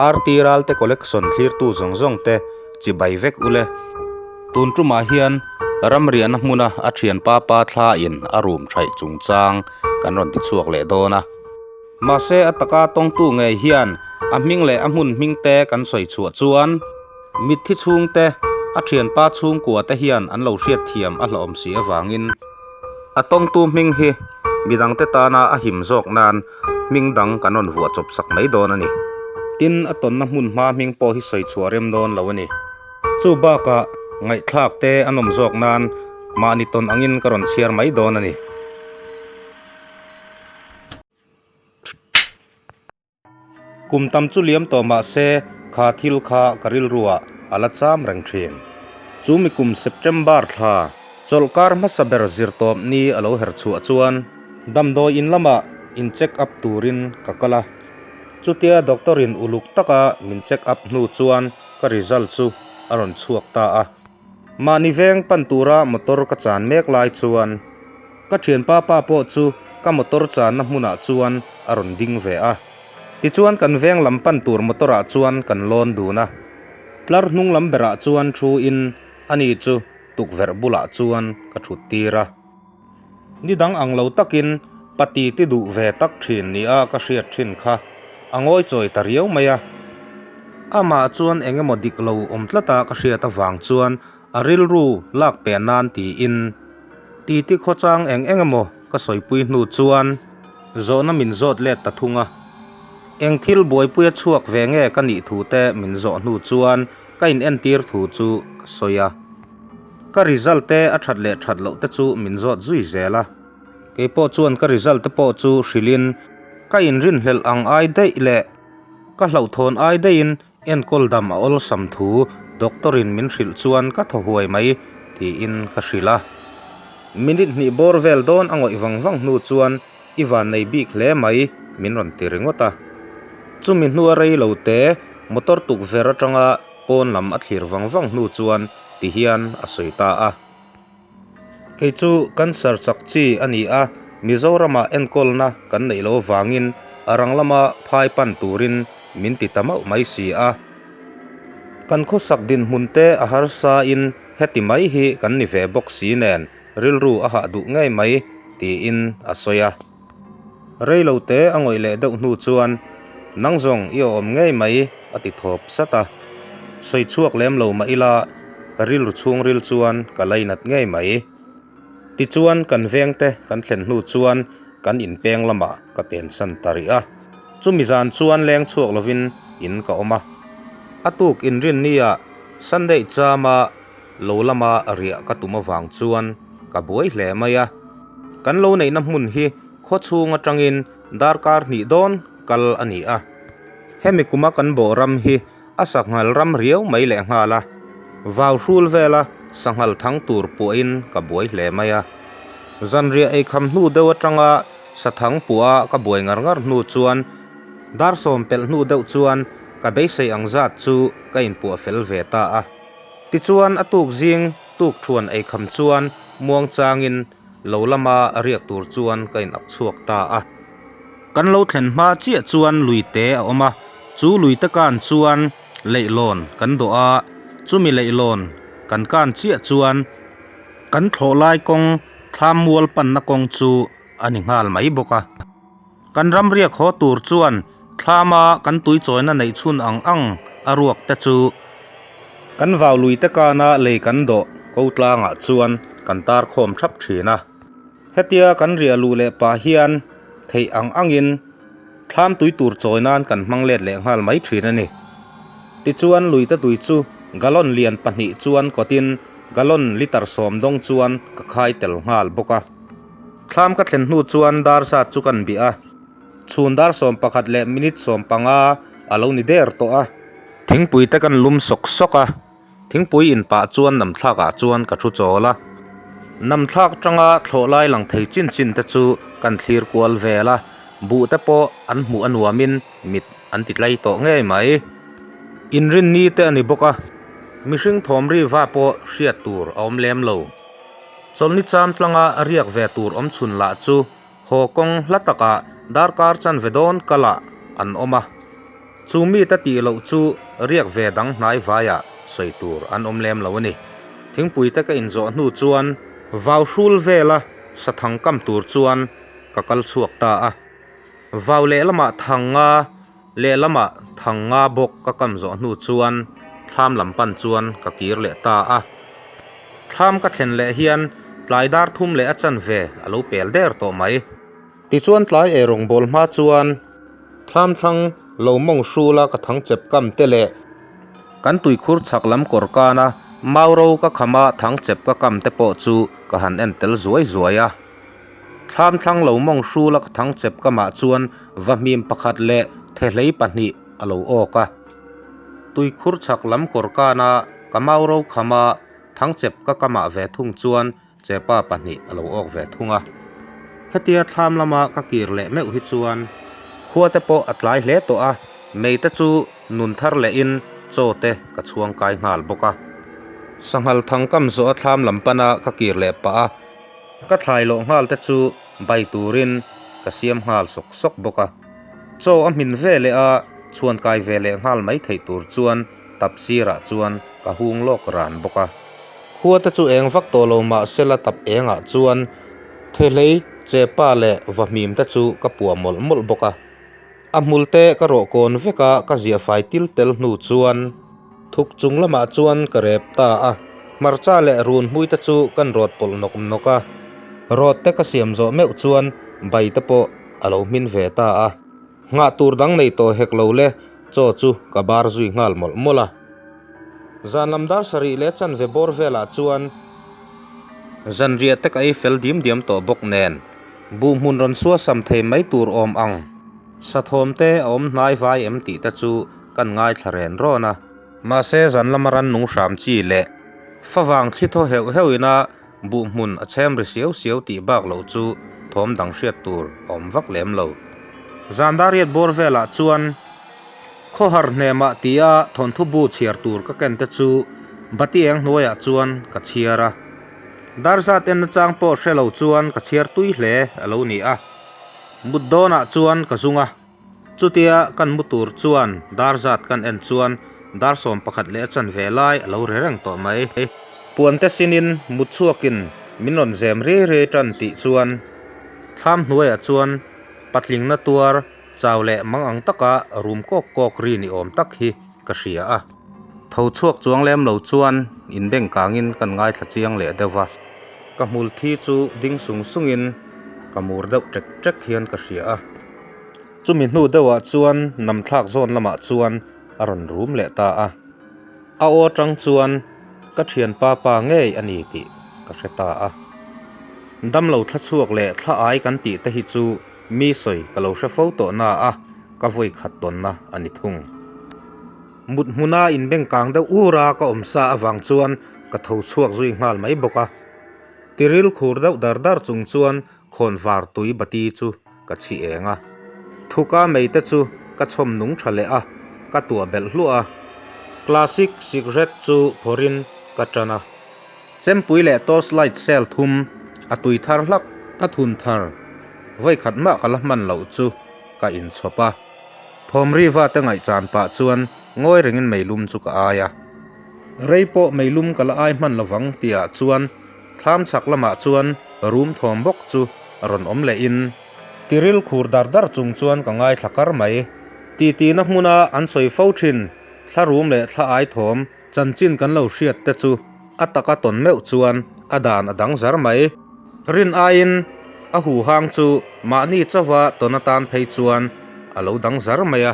RT Ralte Collection thlirtu zawng zawng te chibai vek ule. Tun tumah hian ramriahna hmuna a thianpa pa thla in a room thaih chungchang kan rawn ti chhuak leh dawn a. Mahse a taka tawngtu ngei hian a hming leh a hmun hming te kan sawi chhuah chuan mitthi chhungte a thianpa chhungkua te hian an lo hriatthiam a hlawhawm si avangin a tawngtu hming hi midangte tana a him zawk nan hming dang kan rawn vuah chawp sak mai dawn a ni. Tin, a tawnna hmun hma hming pawh hi sawi chhuah rem dawn lo a ni. Chu bakah ngaihthlak te a nawm zawk nan mahni tawn angin ka rawn chhiar mai dawn a ni. Kum tam chu liam tawh mah se kha thil kha ka rilruah a la cham reng thin. Chu mi kum September thla chawlhkar hmasa ber zir tawp ni a lo her chhuah chuan damdawi in lamah in check up turin ka kal a. Chutia doctor in uluk taka min check up hnu chuan ka result chu a rawn chhuak ta a. Mahni veng pan tura motor ka chan mek lai chuan Ka thianpa pa pawh chu ka motor channa hmunah chuan a rawn ding ve a. Tichuan kan veng lam pan tur motor ah chuan kan lawn dun a. Tlar hnung lam berah chuan thu in ani chu tukverh bulah chuan ka thut tir a. Ni dang ang lo takin pati ti duh ve tak thin nia ka hriat thin kha a ngawi chawi ta riau mai a. Amah chuan eng emaw dik lo awm tlata ka hriat avang chuan A rilru lak pe nan tiin titi khawchang eng eng emaw ka sawipui hnu chuan zawhna min zawt let ta thung a. Eng thil buaipui a chhuak ve nge ka nih thu te min zawh hnu chuan ka in entir thu chu ka sawi a. Ka result te a that leh that loh te chu min zawt zui zel a. Keipawh chuan ka result te pawh chu hrilhin ka inrinhlelh ang ai daih leh ka hlauhthawn ai daihin Enkawl dam a awlsam thu doctor in min hrilh chuan ka thaw huai mai tiin ka hrilh a. Minute hnih bawr vel dawn a ngawih vang vang hnu chuan i van nei bik hle mai min rawn ti ringawt a. Chumi hnua rei lo te motor tukverh atanga pawn lam a thlir vang vang hnu chuan ti hian a sawi ta a. Kei chu cancer chak chi a ni a, Mizoramah enkawlna kan neih loh avangin a rang lama phai pan turin min ti ta mauh mai si a. Kan khawsak dinhmun te a harsa in heti mai hi kan ni ve bawk si nen rilru a hah duh ngei mai tiin a sawi a. Rei lo te a ngawih leh deuh hnu chuan, Nang zawng i awm ngei mai a ti thawp sat a. Sawi chhuak lem lo mah ila ka rilru chhungril chuan ka lainat ngei mai. Tichuan kan vengte kan thlen hnu chuan kan inpeng lamah ka pensan ta rih a. Chumi zan chuan leng chhuak lovin in ka awm a. A tuk inrinnia Sunday chama Lo lama riah ka tum avang chuan ka buai hle mai a, kan lo neihna hmun hi khaw chhung atangin darkar hnih dawn kal a ni a. Hemi kuma kan bawh ram hi a sanghal ram riau mai leh nghal a, vau hrul vela sanghal thang tur puahin ka buai hle mai a. Zanriah eikham hnu deuh atanga sathang puah ka buai ngar ngar hnu chuan dar sawm pelh hnu deuh chuan ka beisei ang zat chu ka inpuah fel ve ta a. Tichuan a tuk zing tuk thuan eikham chuan muang changin lo lama riak tur chuan ka in ak chhuak ta a. Kan lo thlen hma chiah chuan lui te a awm a, chu lui te kan chuan leihlawn kan dawh a, chumi leihlawn kan kan chiah chuan kan thlawh lai kawng thlam mual panna kawng chu a ni nghal mai bawk a. Kan ramriak haw tur chuan thlama kan tuichawina neih chhun ang ang a ruak te chu kan vau lui te kana lei kan dawh ko tlangah chuan kan tar khawm thap thin a. Hetia kan riah luh leh pah hian theih ang angin thlam tui tur chawi nan kan hmang let leh nghal mai thin a ni. Tichuan lui te tui chu gallon lian pahnih chuan kawtin gallon litre sawm dawng chuan ka khai tel nghal bawk a. Thlam ka thlen hnu chuan dar zat chu kan bih a, chhun dar 11 leh minute 15 a lo ni der tawh a. Thingpui te kan lum sawk sawk a, thingpui in pah chuan namthlak ah chuan ka thu chawl a. Namthlak tanga thlawh lai lang thei chin chin te chu kan thlir kual vel a, buh te pawh an hmuh a nuamin mit an ti tlai tawh ngei mai. Inrinni te a ni bawk a, mihring thawm ri va pawh hriat tur a awm lem lo. Chawlhni cham tlanga riak ve tur awm chhun lah chu haw kawng hla takah darkar chanve dawn kalah an awm a. Chu mite tih loh chu riak ve dang hnai vaiah sawi tur an awm lem lo a ni. Thingpui te ka inzawh hnu chuan vau hrul vela sathang kam tur chuan ka kal chhuak ta a. Vau lehlamah thang nga lehlamah thang nga bawk ka kam zawh hnu chuan thlam lam pan chuan ka kir leh ta a. Thlam ka thlen leh hian tlai dar thum leh a chanve a lo pel der tawh mai. Tichuan tlai eirawng bawl hma chuan thlam thlang lo mawng hrula ka thang chep kam te leh kan tuikhur chhak lam kawr kana mau ro ka khama thang chep ka kam te pawh chu ka han en tel zuai zuai a. Thlam thlang lo mawng hrula ka thang chep kamah chuan vahmim pakhat leh thehlei pahnih a lo awk a. Tuikhur chhak lam kawr kana ka mau ro khama thang chep ka kamah ve thung chuan Chepa pahnih a lo awk ve thung a. Hetia thlam lama ka kir leh meuh hi chuan khua te pawh a tlai hle tawh a, mei te chu nun thar lehin chaw te ka chhuang kai nghal bawk a. Sanghal thang kam zawh a thlam lam pana ka kir leh pah a, ka thlai lawh nghal te chu bai turin ka siam nghal sawk sawk bawk a. Chaw a hmin ve leh a, chhuan kai ve leh nghal mai theih tur chuan tap sirah chuan ka hung lawk ran bawk a. Khua te chu eng vak tawh lo mah sela tap engah chuan Thehlei, Chepa leh Vahmim te chu ka puah mawlh mawlh bawk a. A hmul te ka rawh kawn vek a, ka ziah fai til tel hnu chuan thuk chung lamah chuan ka rep ta a. Hmarcha leh run hmui te chu kan rawt pawlh nawk nawk a, rawt te ka siam zawh meuh chuan bai te pawh a lo hmin ve ta a. Nghah tur dang nei tawh hek lo le, chaw chu ka bar zui nghal mawlh mawlh a. Zan lam dar sarih leh chanve bawr velah chuan zanriah te ka ei fel diam diam tawh bawk nen buh hmun rawn sua sam thei mai tur awm ang sathawm te a awm hnai vai em tih te chu kan ngaithla ren rawn a. Mahse zan lama rannung hram chi leh favang thli thaw heuh heuh ina buh hmun a chhem ri siau siau tih bak loh chu thawm dang hriat tur a awm vak lem lo. Zan dar riat bawr velah chuan. Khawhar hnemah tia thawnthu bu chhiar tur ka ken te chu bati eng hnuaiah chuan ka chhiar a. Dar zat en nachang pawh hre lo chuan ka chhiar tui hle a lo ni a. Mut dawnah chuan ka zung a. Chutia kan mu tur chuan dar zat kan en chuan dar 11 leh a chanve lai a lo re reng tawh mai. Puan te sinin mut chhuakin min rawn zem riai riai tan tih chuan thlam hnuaiah chuan patling na tuar Chau leh mang ang taka rum kawk kawk ri ni awm tak hi ka hria a. Tho chhuak chuang lem lo chuan inbeng kangin kan ngaithla chiang leh deuh va. Ka hmul thi chu ding sung sungin ka mur deuh ṭek ṭek hian ka hria a. Chumi hnu deuhah chuan namthlak zawn lamah chuan a rawn rum leh ta a. A aw atang chuan ka thianpa pa ngei a ni tih ka hre ta a. Damlo thla chhuak leh thla ai kan tih te hi chu Mi sawi ka lo hre fo tawh na a, ka vawi khat tawnna a ni thung. Mut hmuna inbeng kang deuh ur a ka awm sa avang chuan ka tho chhuak zui nghal mai bawk a. Tiril khur deuh dar dar chung chuan khawn var tui bati chu ka chhi eng a. Thuka mei te chu ka chhawm nung tha leh a, ka tuah belh hluah a. Classic cigarette chu phawrhin ka tan a. Chempui leh torch light cell thum a tui thar hlak ka thun thar vawi khat mah ka la hman loh chu ka inchhawp a. Thawmri va te ngaihchan pah chuan ngawi rengin meilum chu ka ai a. Rei pawh meilum ka la ai hman lovang tihah chuan thlam chhak lamah chuan room thawm bawk chu a rawn awm lehin tiril khur dar dar chung chuan ka ngaithla kar mai. Tihtina hmuna an sawi fo thin thla rum leh thla ai thawm Chanchin kan lo hriat te chu a taka tawn meuh chuan a dan a dang zar mai. Rin aiin a huhang chu mahni chauha tawn atan phei chuan a lo dang zar mai a.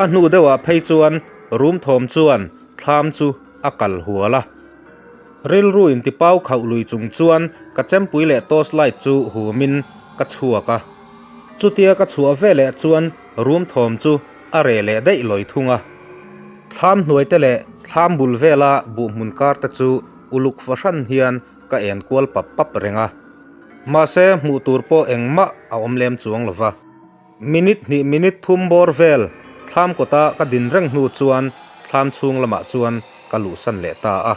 A hnu deuhah phei chuan rum thawm chuan thlam chu a kal hual a. Rilru intipau khauh lui chung chuan ka chempui leh torch light chu humin ka chhuak a. Chutia ka chhuah veleh chuan rum thawm chu a reh leh daih lawi thung a. Thlam hnuai te leh thlam bul vela buh hmun kar te chu uluk fahran hian ka en kual pap pap reng a. Mahse hmuh tur pawh engmah a awm lem chuang lo va. Minute hnih minute thum bawr vel thlam kawta ka din reng hnu chuan thlam chhung lamah chuan ka luhsan leh ta a.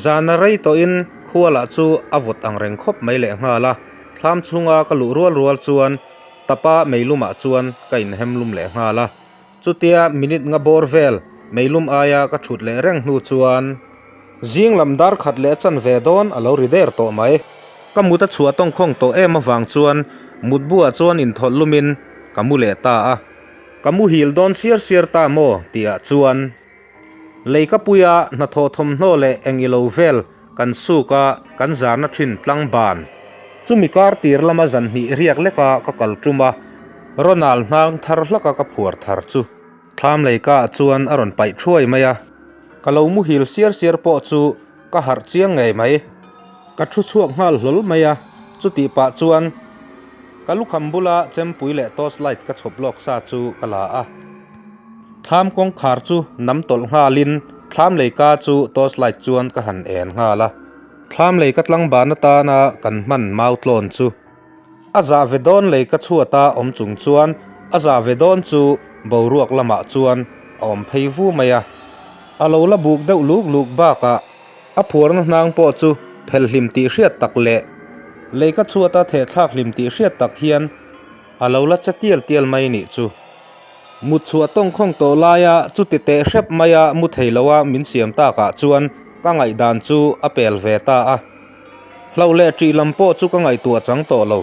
Zana rei tawhin khualah chu a vawt ang reng khawp mai leh nghal a, thlam chhunga ka luh rual rual chuan tapa meilumah chuan ka inhem lum leh nghal a. Chutia minute nga bawr vel meilum aia ka thut leh reng hnu chuan zing lam dar khat leh a chanve dawn a lo ri der tawh mai. Ka mut a chhuah tawngkhawng tawh em avang chuan mutbu ah chuan inthawlh lumin ka mu leh ta a. Ka muhil dawn siar siar ta maw tihah chuan Leikapuia hnathawh thawmhnaw leh eng ilo vel kan suk a kan zarna thin tlang ban. Chumi kar tir lama zan hnih riak leka ka kal tum a, Ronald hnang thar hlaka ka phuar thar chu thlam leika ah chuan a rawn paih thuai mai a. Ka lo muhil siar siar pawh chu ka harh chiang ngei mai. Ka thu chhuak nghal hlawl mai a, chutih pah chuan ka lukham bula chempui leh torch light ka chhawp lawk sa chu ka la a. Thlam kawngkhar chu nam tawlh nghalin thlam leika chu torch light chuan ka han en nghal a. Thlam leika tlangban atana kan hman mau tlawn chu a zah ve dawn leika chhuata awm chung chuan a zah ve dawn chu boruak lamah chuan a awm phei vu mai a. A lo la buk deuh luk luk bakah A phuarna hnang pawh chu phelh hlim tih hriat tak leh leika chhuata thehthlak hlim tih hriat tak hian a lo la che tial tial mai nih chu. Mut chhuah tawngkhawng tawh laia chuti teh hrep maia mu thei loa min siam takah chuan ka ngaihdan chu a pel ve ta a. Hlauh leh ṭih lam pawh chu ka ngaihtuah chang tawh lo.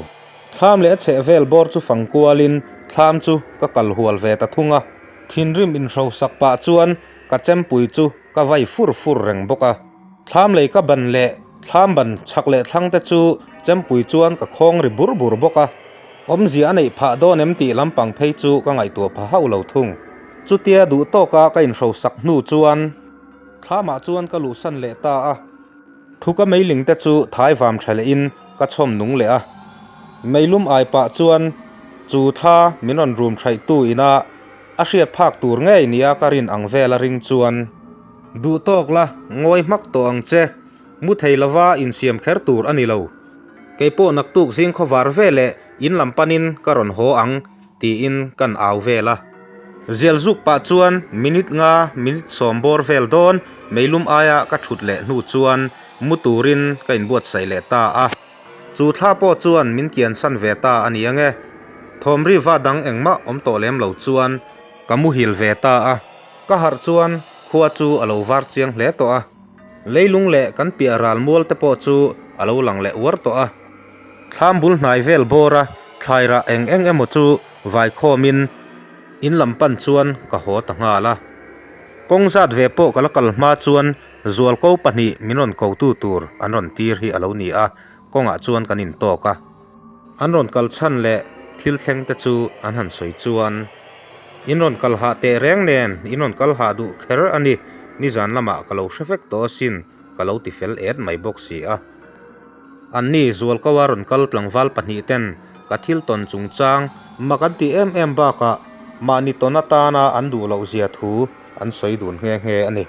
Thlam leh a chhehvel bawr chu fang kualin thlam chu ka kal hual ve ta thung a. Thinrim inhrosak pah chuan ka chempui chu Ka vai fur fur reng bawk a. Thlam lei ka ban leh thlam ban chhak leh thlang te chu chempui chuan ka khawng ri bur bur bawk a. Awmzia a neih phah dawn em tih lampang phei chu ka ngaihtuah pha hauh lo thung. Chutia duh tawka ka inhrosak hnu chuan thlamah chuan ka luhsan leh ta a. Thuka meiling te chu thai vam tha lehin ka chhawm nung leh a. Meilum ai pah chuan chu thla min rawn rum thaihtu ina A hriat phak tur ngei nia ka rin ang vel a ring chuan. Duh tawk la, ngawi hmak tawh ang che. Mu thei lova insiam kher tur a ni lo. Kei pawh naktuk zing khawvar ve leh in lam panin ka rawn haw ang, tiin kan au vel a. Zial zuk pah chuan minute nga minute sawm bawr vel dawn meilum aia ka thut leh hnu chuan mu turin ka inbuatsaih leh ta a. Chu thla pawh chuan min kiansan ve ta a ni ange. Thawmri va dang engmah awm tawh lem lo chuan ka muhil ve ta a. Ka harh chuan khua chu a lo var chiang hle tawh a. Leilung leh kan piah ral mual te pawh chu a lo lang leh uar tawh a. Thlam bul hnai vel bawra thlai rah eng eng emaw chu vaikhawmin in lam pan chuan ka haw ta nghal a. Kawng zat ve pawh ka la kal hma chuan Zualko pahnih min rawn kotu tur an rawn tir hi a lo ni a, kawngah chuan kan intawk a. An rawn kal chhan leh thil thleng te chu an han sawi chuan, In rawn kal hah teh reng nen, in rawn kal hah duh kher a ni, nizan lamah ka lo hre vek tawh asin, ka lo ti fel et mai bawk si a. Anni Zualkoa rawn kal tlangval pahnih ten ka thil tawn chungchang mak an tih em em bakah mahni tawn atana an duh loh zia thu an sawi dun nghe nghe a ni.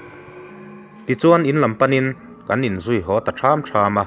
Tichuan in lam panin kan inzui haw ta ṭham ṭham a.